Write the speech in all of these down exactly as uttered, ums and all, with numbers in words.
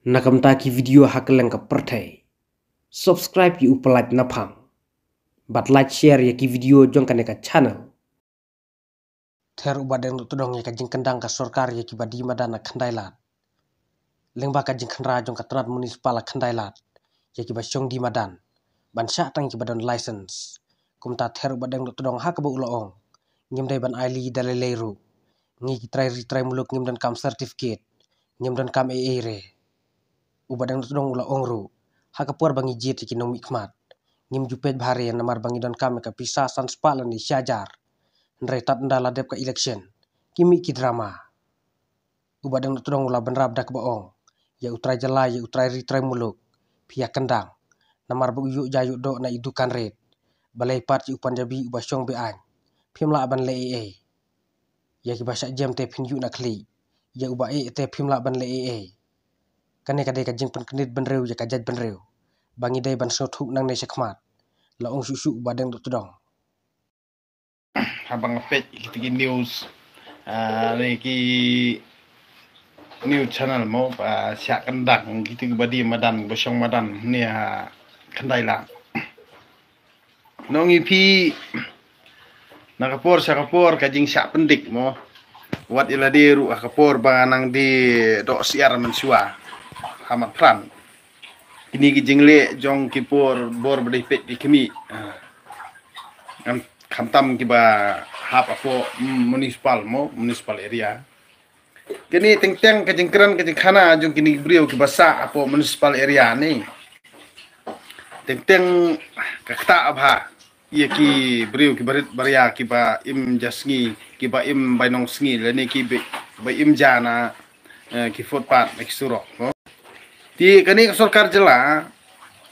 Na ka bynta ki video ha kylleng ka pyrthei, subscribe ïa u Palat Naphang bad like share ïa ki video jong kane ka channel. Ther u Bah Deng Dohtdong ïa ka jingkyndang ka sorkar ïa kiba die madan ha Khyndailad, lyngba ka jingkhynra jong ka tnat municipal ha Khyndailad ïa kiba shong die madan ban shah tang kiba don license. Kumta ther u Bah Deng Dohtdong ha kaba u la ong, ngim dei ban ailad da lei lei ruh. Ngi ki trai ri trai muluk ngim donkam certificate, ngim donkam ei ei re. U Bah Deng Dohtdong u la ong ruh, ha ka por ba ngi jied ïa ki nongmihkhmat, ngim ju peit bha re namar ba ngi donkam ïa ka pisa san spah lane shi hajar. Hynrei tad ynda la dep ka election, ki mih ki drama. U Bah Deng Dohtdong u la bynrap da kaba ong, ïa u trai jylla, ïa u trai ri trai muluk, phi ïa kyndang. Namar ba u ïoh ja ïoh doh na i dukan rit. Balei pat ïa u Punjabi uba shong be-aiñ, phim lah ban leh ei ei. Ïa kiba shah jem te phin ïuh na khlieh, ïa uba eh te phim lah ban leh ei ei. Kane ka dei ka jingpynkyndit bynriew ïa ka jaitbynriew ba ngi dei ban sngewthuh nangne shakhmat, la ong shuh shuh u Bah Deng Dohtdong. Haba nga peit kita ki news, ah, ne ki news channel mo, ba shah kyndang kita kiba die madan, ba shong madan ne ha Khyndailad. Nong ïa phi, na ka por sha ka por ka jingshah pyndik mo. Wat ïa lade ruh ha ka por ba nang die doh syiar mynshuwa ha Marpyrshah. Kine ki jingleh jong ki por bor ba dei peit ki kmie. Ah. Ngam, khamtam kiba hap hapoh, mm, municipal mo, municipal area. Kine teng teng ka jingkren ka jingkhana jong kine ki briew kiba sah hapoh municipal area ne. Teng teng ka ktah bha ïa ki briew kiba rit baria, kiba im ja sngi, kiba im bainong sngi, lane kiba, ba im ja na, eh, ki footpath na ki surok, no? Te kane ka sorkar jylla,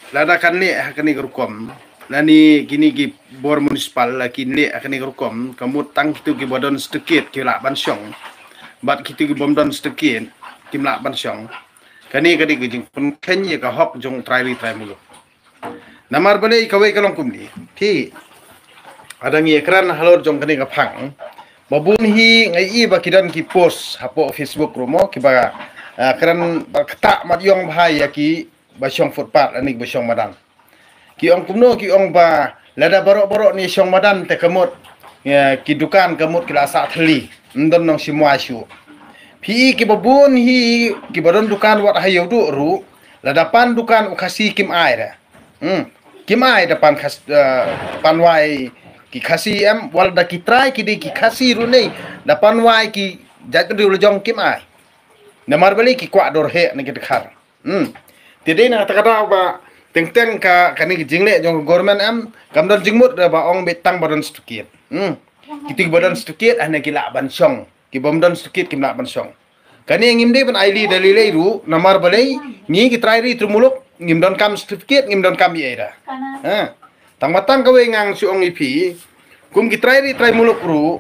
lada kan leh ha kane ka rukom, lane kine ki bor municipal la kin leh ha kane ka rukom, ka mut tang kito kiba don certificate ki lah ban shong, bad kito ki bym don certificate kim lah ban shong. Kane ka dei ka jingpynkheiñ ïa ka hok jong u trai ri trai muluk. Namar balei kawei ka long kumne. Te, lada ngi ïa kren halor jong kane ka phang, ba bun hi nga ïohi ba ki don ki post hapoh Facebook ruh mo, kiba, ah, kren ba ktah mat ïong bha ïa kiba shong footpath lane kiba shong madan. Ki ong kumno, ki ong ba lada baroh baroh ne shong madan te ka mut, ïa, ki dukan ka mut ki la sah thylli, ym don nongshim wai shuh. Phi i kiba bun hi kiba don dukan wat ha Ïewduh ruh, lada pan dukan u Khasi kim ai re. Hmm. Kim ai da pan Khas-, eh, pan wai ki Khasi em, wat lada ki trai ki dei ki Khasi ruh ne, da pan wai ki jaitbynriew la jong kim ai. Namar balei, ki kwah dor heh na ki dkhar. Hmm. Te dei na kata ka daw ba teng teng ka, kane ka jingleh jong ka government em, kam don jingmut da ba ong beit tang ba don certificate. Hmm. Kito kiba don certificate hane ki lah ban shong. Ki bym don certificate kim lah ban shong. Kane ngim dei ban ailad da lei lei ruh, namar balei, ngi ki trai ri trai muluk, ngim donkam certificate, ngim donkam ei ei da. Ha. Tang ba tang kawei ngan shu ong ïa phi, kum ki trai ri trai muluk ruh,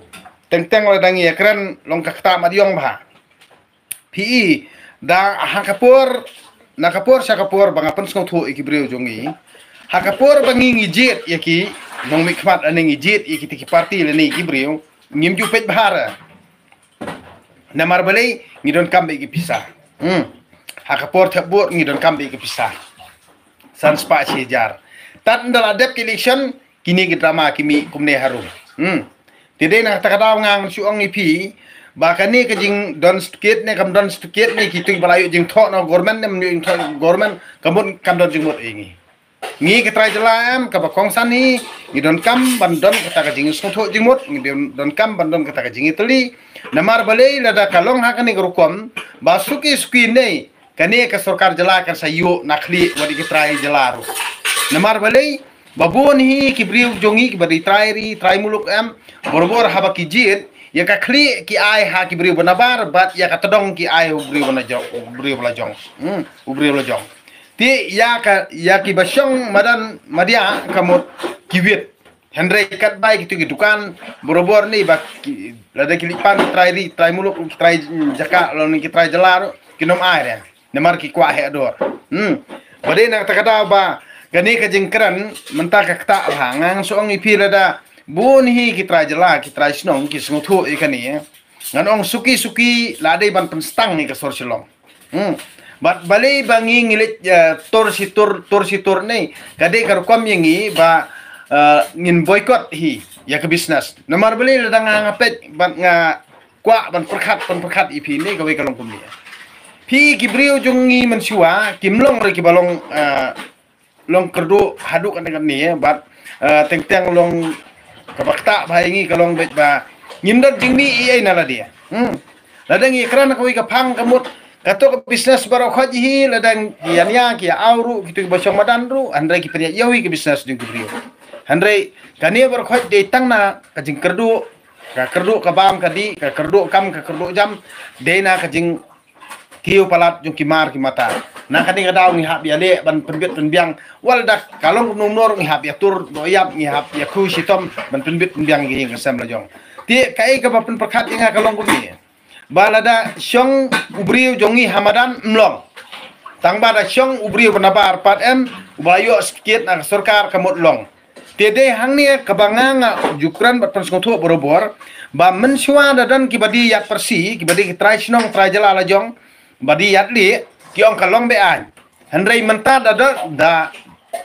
teng teng lada ngi ïa kren long ka ktah mat ïong bha. Phi i, da ha ka por, na ka por sha ka por ba nga pynsngewthuh ïa ki briew jong ngi. Ha ka por ba ngi ngi jied ïa ki nongmihkhmat lane ngi jied ïa kita ki party lane ki briew, ngim ju peit bha re. Namar balei, ngi donkam beit ki pisa. Hmm. Ha ka por thep vote ngi donkam beit ki pisa. San spah shi hajar. Tad ynda la dep ki election, kine ki drama ki mih kumne harum. Hmm. Te dei na kata ka daw ngan shu ong ïa phi, ba kane ka jingdon certificate ne kam don certificate ne, kito kiba la ïoh jingthoh na government ne ym ïoh jingthoh na government, ka mut kam don jingmut ïa ngi. Ngi ki trai jylla em, kaba kongsan hi, ngi donkam ban don kata ka jingsngewthuh jingmut, ngi don, donkam ban don kata ka jingïatylli. Namar balei, lada ka long ha kane ka rukom, ba suki suki ne, kane ka sorkar jylla kan sa ïoh na khlieh wat ïa ki trai jylla ruh. Namar balei, ba bun hi ki briew jong ngi kiba dei trai ri trai muluk em, barabor haba ki jied, ïa ka khlieh ki ai ha ki briew ba nabar, bad ïa ka tdong ki ai ha u briew ba najong, u briew ba la jong. Hmm, u briew ba la jong. Te ïa ka, ïa kiba shong madan madia ka mut ki wit. Hynrei katba ïa kito ki dukan barabor ne ba ki, lada ki leit pan ki trai ri trai muluk, ki trai jaka lane ki trai jylla ruh, kim ai re. Namar ki kwah heh dor. Hmm. Ba dei na kata ka daw ba kane ka jingkren mynta ka ktah bha, ngan shu ong ïa phi, lada bun hi ki trai jylla, ki trai shnong ki sngewthuh ïa kane. Ngan ong suki suki la dei ban pynstang ïa ka sor Shillong. Hmm. Bad balei ba ngi ngi leit, eh, tur shi tur, tur shi tur ne. Ka dei ka rukom ïa ngi ba, eh, ngin boycott hi ïa ka business. Namar balei lada nga nga peit bad nga kwah ban pyrkhat, ban pyrkhat ïa phi ne kawei ka long kumne. Phi ki briew jong ngi mynshuwa, kim long re kiba long, eh, long kyrduh haduh katne katne, eh, bad, eh, teng teng long kaba ktah ba ïa ngi ka long beit ba ngim don jingmih ei ei na lade. Hmm. Lada ngi kren kawei ka phang ka mut kato ka business baroh khoit hi, lada ngi ïa nia ki ïa aw ruh, kito kiba shong madan ruh, hynrei ki pynïaid ïa ki business jong ki briew. Hynrei kane baroh khoit dei tang na ka jingkyrduh, ka kyrduh ka bam ka dih, ka kyrduh kam, ka kyrduh jam, dei na ka jing kiew palat jong ki mar ki mata. Na kane ka daw ngi hap ïa leh ban pynbit pynbiang. Wat la da ka long kumno kumno ruh ngi hap ïa tur doh ïap, ngi hap ïa khu shitom ban pynbit pynbiang ïa ka ïing ka sem la jong. Te kaei kaba pynpyrkhat ïa nga ka long kumne. Ba lada shong u briew jong ngi ha madan em long. Tang ba da shong u briew ba nabar pat em, uba ïoh certificate na ka sorkar ka mut long. Te dei hangne kaba nga nga ju kren bad pynsngewthuh barabor ba mynshuwa da don kiba die ïaid pyrsi, kiba die ki trai shnong trai jylla la jong, ba die ïaid lieh, ki ong ka long be-aiñ. Hynrei mynta da don, da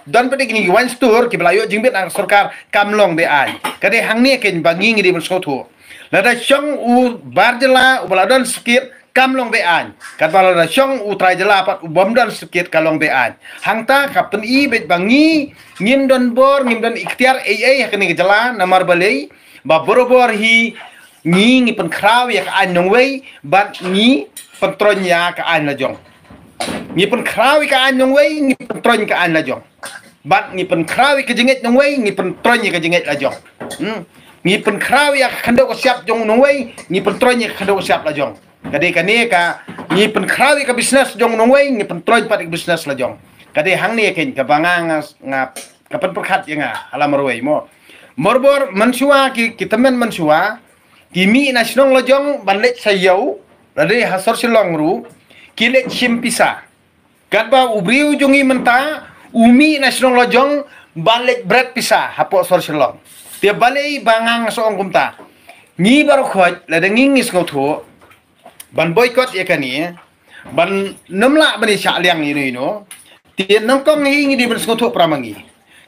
don pat de kine ki wine store kiba la ïoh jingbit na ka sorkar kam long be-aiñ. Ka dei hangne kein ba ngi ngi dei ban sngewthuh. Lada shong u bar jylla uba la don certificate kam long be-aiñ. Katba lada shong u trai jylla pat u bym don certificate ka long be-aiñ. Hangta ka pyni beit ba ngi ngim don bor, ngim don iktiar ei ei ha kane ka jylla, namar balei ba barabor hi ngi ngi pynkhraw ïa ka aiñ nongwei bad ngi pyntroiñ ïa ka aiñ la jong. Ngi pynkhraw ïa ka aiñ nongwei, ngi pyntroiñ ka aiñ la jong. Bad ngi pynkhraw ïa ka jingngeit nongwei, ngi pyntroiñ ïa ka jingngeit la jong. Hmm. Ngi pynkhraw ïa ka khyndew ka shyiap jong nongwei, ngi pyntroiñ ïa ka khyndew ka shyiap la jong. Ka dei kane ka, ngi pynkhraw ïa ka business jong nongwei, ngi pyntroiñ pat ïa ka business la jong. Ka dei hangne kein kaba nga nga, nga ka pynpyrkhat ïa nga ha la marwei mo. Morbor mynshuwa ki, ki tymmen mynshuwa ki mih na shnong la jong ban leit sha ïew, la dei ha sor Shillong ruh ki leit shim pisa. Katba u briew jong ngi mynta u mih na shnong la jong ban leit bret pisa hapoh sor Shillong. Te balei ba nga nga sa ong kumta? Ngi baroh khoit lada ngi ngi sngewthuh ban boycott ïa kane, ban nym lah ban ïa shah liang ïa no ïa no. Te nyngkong hi ngi dei ban sngewthuh para ma ngi.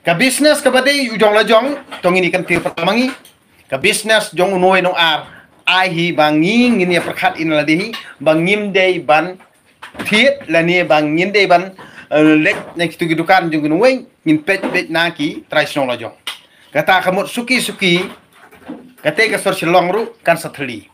Ka business kaba dei u jong la jong to ngin ïa kyntiew para ma ngi. Ka business jong u nongwei nongar ai hi ba ngi ngin ïa pyrkhat ïa lade hi ba ngim dei ban thied lane ba ngin dei ban, eh, leit na kitu ki dukan jong ki nongwei, ngin peit beit na ki trai shnong la jong. Kata ka mut suki suki, kata ka sor Shillong ruh kan sa thylli.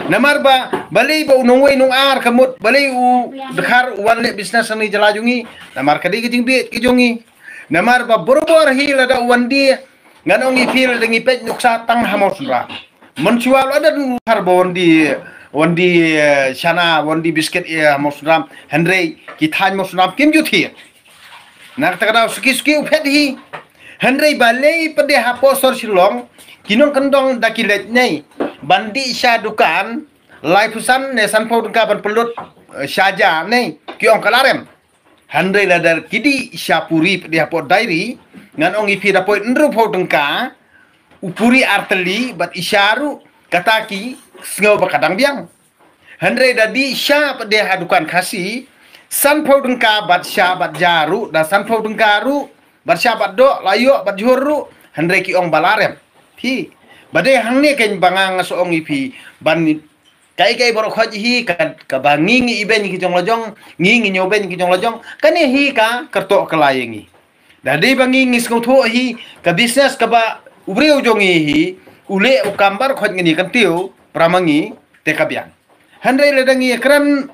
Namar ba balei ba u nongwei nongar ka mut, balei u dkhar u wan leh business na jylla jong ngi? Namar ka dei ka jingbieit ka jong ngi. Namar ba barabor hi lada u wan die, ngan ong ïa phi lada ngi peit nuksa tang ha Mawsynram. Mynshuwa lada u dkhar ba wan die, wan die, eh, shana, wan die biscuit ïa ha Mawsynram, hynrei ki thaiñ Mawsynram kim ju thied. Na kata ka daw suki suki u phet hi. Hynrei balei pat de hapoh sor Shillong ki nongkyndong da ki leit ne ban dih sha dukan laiphew san ne sanphew tyngka ban pynlut, eh, sha ja ne ki ong ka la rem. Hynrei lada ki dih sha puri pat de hapoh diary ngan ong ïa phi da poi hynriewphew tyngka u puri ar tylli bad i sha ruh kata ki sngew ba ka dang biang. Hynrei da dih sha pat de ha dukan Khasi sanphew tyngka bad sha bad ja ruh, da sanphew tyngka ruh bad sha bad doh la ïoh bad jhur ruh, hynrei ki ong ba la rem. Phi, ba dei hangne kein ba nga nga sa ong ïa phi ban kaei kaei baroh khoit hi ka, kaba ngi ngi ibeiñ ki jong la jong, ngi ngi ñiewbeiñ ki jong la jong, kane hi ka kyrtoh kylla ïa ngi. Da dei ba ngi ngi sngewthuh hi ka business kaba u briew jong ngi hi u leh u kam baroh khoit ngin ïa kyntiew para ma ngi te ka biang. Hynrei lada ngi ïa kren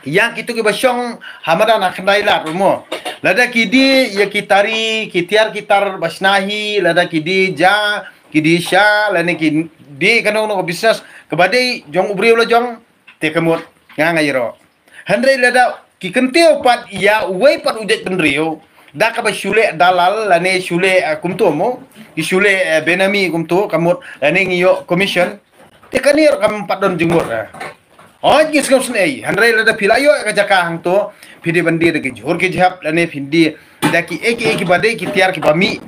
ïa kitu kiba shong ha madan ha khyndai lad ruh mo. Lada ki die ïa ki tari, ki tiar ki tar ba shna hi, lada ki die ja, ki die sha, lane ki die kano kano ka business kaba dei jong u briew la jong, te ka mut nga nga ïaroh. Hynrei lada ki kyntiew pat ïa uwei pat u jaitbynriew da kaba shu leh dalal lane shu leh, eh, kumto mo, ki shu leh, eh, benami kumto ka mut lane ngi ïoh commission, te kane ruh kam pat don jingmut, eh. Hooid ngi sngewsynei, hynrei lada phi la ïoh ka jaka hangto phi dei ban die da ki jhur ki jhep lane phi die da ki ei ki ei kiba dei ki tiar kiba mih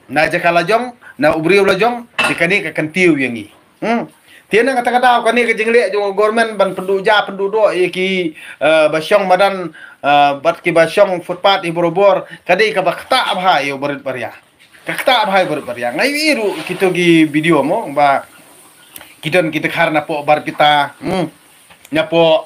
na jaka la jong, na u briew la jong, te kane ka kyntiew ïa ngi. Hmm. Te na kata ka daw kane ka jingleh jong government ban pynduh ja pynduh doh ïa ki, eh, ba shong madan, eh, bad ki ba shong footpath ïa barabor, ka dei kaba ktah bha ïa u barit baria. Ka ktah bha ïa u barit baria. Nga ïohi ruh kito ki video mo ba ki don ki dkhar napoh Barpeta, hmm, napoh,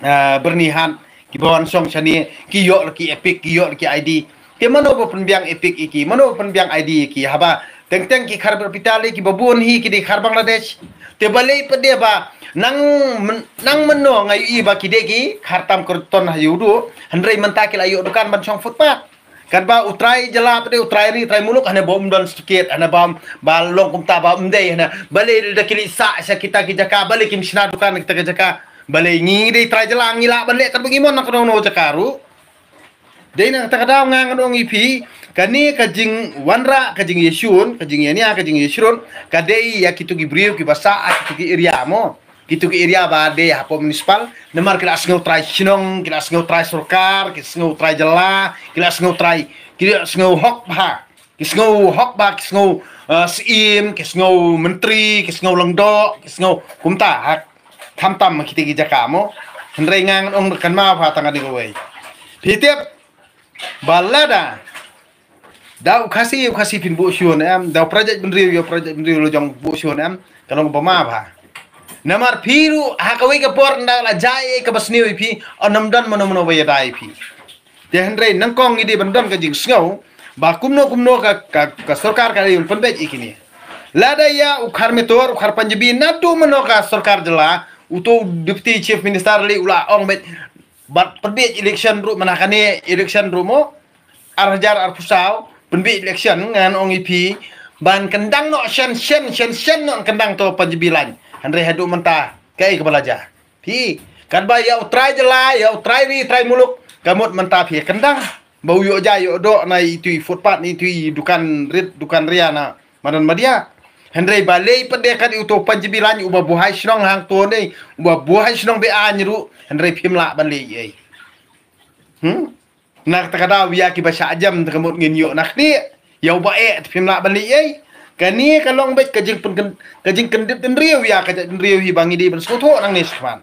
eh, Byrnihat, ki ba wan shong shane, ki ïoh la ki EPIC, ki ïoh la ki ID. Te mano ba pynbiang EPIC ïa ki, mano ba pynbiang ID ïa ki, haba teng teng ki khar Barpeta lei ki ba bun hi ki dei khar Bangladesh. Te balei pat de ba nang men-, nang mynno nga ïohi ba ki dei ki khar tam kyrton ha ïudu, hynrei mynta ki la ïoh dukan ban shong footpath. Katba u trai jylla pat de u trai ri trai muluk hana ba um don certificate, hana ba, ba long kumta ba um dei, hana balei da ki leit sah sha kita ki jaka, balei kim shna dukan kita ki jaka. Balei ngi dei trai jylla ngi lah ban leh katba ngi mon na kano kano jaka ruh. Dei na kata ka daw nga ngan ong ïa phi, kane ka jingwanrah, ka jingïashun, ka jingïania, ka jingïashrut, ka dei ïa kito ki briew ki ba sah ha kito ki area mo. Kito ki area ba dei hapoh municipal, namar ki la sngew trai shnong, ki la sngew trai sorkar, ki sngew trai jylla, ki la sngew trai, ki la sngew hok bha. Ki sngew hok bha, ki sngew, eh, syiem, ki sngew myntri, ki sngew lyngdoh, ki sngew kumta ha, khamtam ha kita ki jaka mo. Hynrei nga ngan ong kan ma bha tang kane kawei. Phi tip ba lada da u Khasi, u Khasi phin buh shuh ne em, da u Prajat Bynriew, ïa u Prajat Bynriew la jong buh shuh ne em, ka long ba ma bha. Namar phi ruh ha kawei ka por nda la jai ka ba sniew ïa phi, ym don mano mano ba ïada ïa phi. Te hynrei nyngkong ngi dei ban don ka jingsngew ba kumno kumno ka, ka, ka sorkar ka dei ban pynbeit ïa kine. Lada ïa u khar Metor, u khar Punjabi, naduh mynno ka sorkar jylla, uto u Deputy Chief Minister lei u la ong beit bad pynbeit election ruh mynta kane election ruh mo, ar hajar arphew saw, pynbeit election ngan ong ïa phi ban kyndang noh shen shen shen shen noh kyndang to Punjabi line. Hynrei haduh mynta kaei kaba la jia. Phi, katba ïa u trai jylla, ïa u trai ri, trai muluk, ka mut mynta phi kyndang ba u ïoh ja ïoh doh na itu i footpath, na itu i dukan rit, dukan ria na madan Madia. Hynrei balei pat de kat uto Punjabi line uba buhai shnong hangto ne, uba buhai shnong be aiñ ruh, hynrei phim lah ban leh ei. Hmm? Na kata ka daw ïa ki ba shah jem te ka mut ngin ïoh na khlieh. Ïa uba eh te phim lah ban leh ei. Kane ka long beit ka jingpyn-, ka jingkyndit bynriew ïa ka jaitbynriew hi ba ngi dei ban sngewthuh nangne shakhmat.